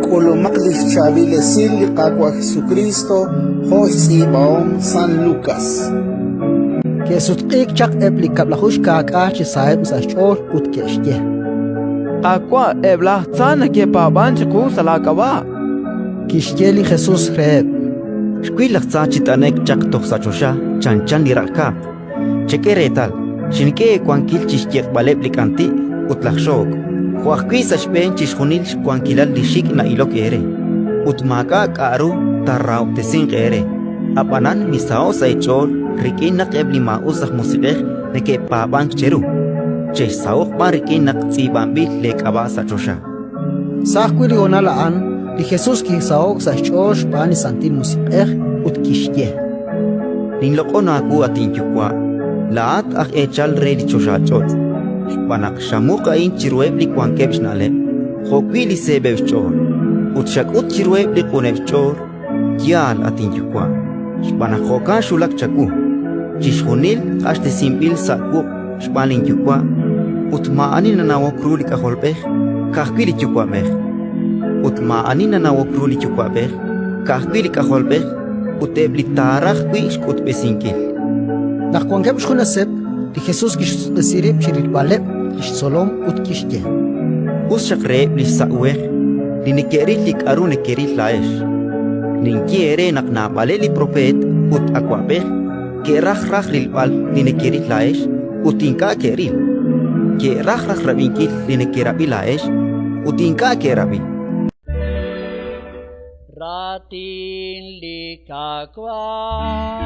K'ulumaq li xchaab'il esil li Qaawa' Jesukriist jo' xtz'iib'ahom San Lukas. Ke'sutq'iik chaq eb' li kab'laju xkaak'aal chi saheb' sa' xch'ool ut ke'xye: Qaawa', eb' laj tza neke'paab'ank chiqu sa' laak'ab'a'. Kixye li Jesus reheb': Xwil laj tza chi t'ane'k chaq toj sa' choxa chanchan li raq'kaaq. Chek'e reetal, xink'e eewankil chi xyeq'b'aleb' li k'anti' ut laj xook', jo' ajwi' sa' xb'een chixjunil xwankilal li xik' na'ilok eere, ut maak'a' k'aru taarahob'tesinq eere. Ab'anan misaho'k sa' eech'ool rik'in naq eb' li maa'us aj musiq'ej neke'paab'ank cheru, chexsaho'q b'an rik'in naq tz'iib'anb'il leek'ab'a' sa' choxa. Sa' ajwi' li honal a'an, li Jesus kisaho'k sa' xch'ool xb'aan li Santil Musiq'ej ut kixye: Ninloq'on aawu, at inYuwa', laa'at aj eechal re li choxach'och', xb'aan naq xamuq a'in chiruheb' li wankeb' xna'leb' jo'wi' li seeb'eb' xch'ool, ut xak'ut chiruheb' li q'uneb' xch'ool. Yaal, at inYuwa', xb'aan naq jo'kan xwulak chawu. Chixjunil q'axtesinb'il sa' wuq' xb'aan linYuwa', ut maa'ani nanawok ru li K'ajolb'ej, ka'ajwi' li Yuwa'b'ej; ut maa'ani nanawok ru li Yuwa'b'ej, ka'ajwi' li K'ajolb'ej ut eb' li taaraj wi' xk'utb'esinkil. Naq wankeb' xjuneseb', li Jesus kixsutq'isi rib' chi rilb'aleb' li xtzolom ut kixye: Us xaq reheb' li xsa' uhej li neke'ril li k'aru nekeril laa'ex. Ninye eere naq naab'aleb' li propeet ut awab'ej ke'raj raj rilb'al li nekeril laa'ex ut ink'a' ke'ril, ke'raj raj rab'inkil li nekerab'i laa'ex ut ink'a' ke'rab'i. Raatin li Qaawa'.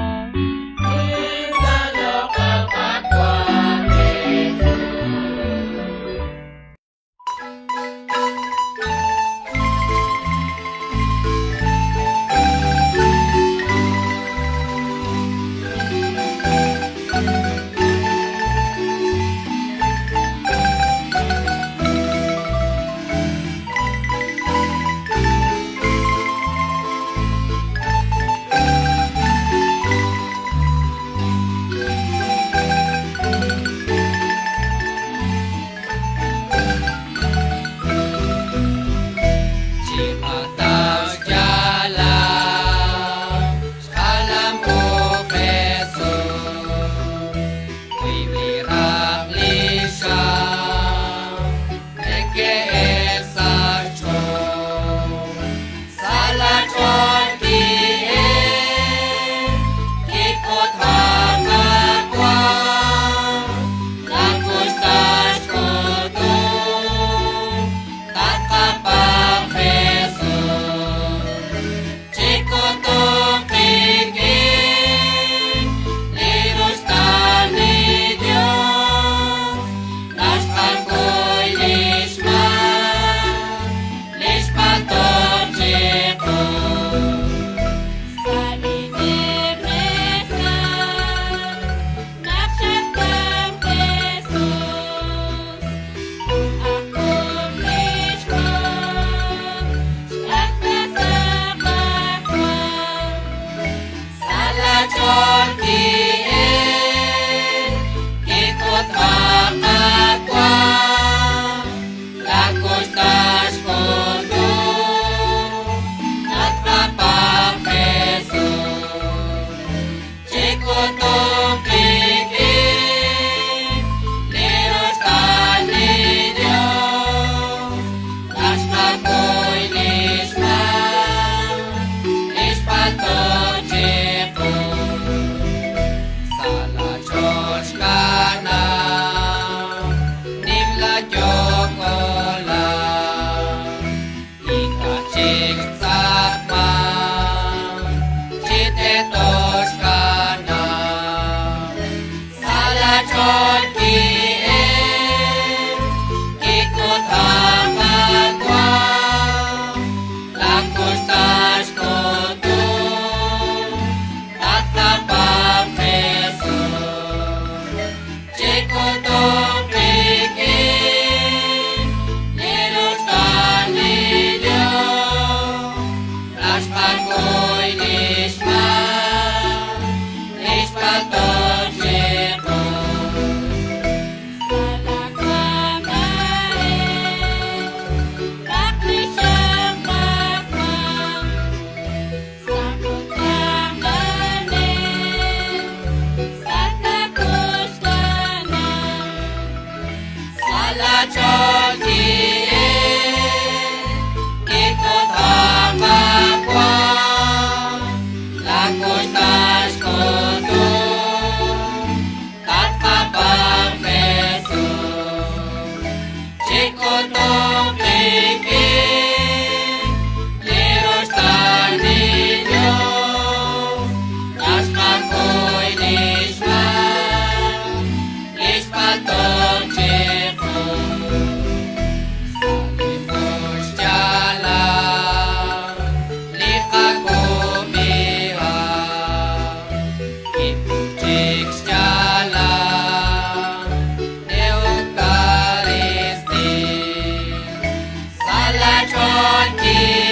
Sa' lach'ool ki'el,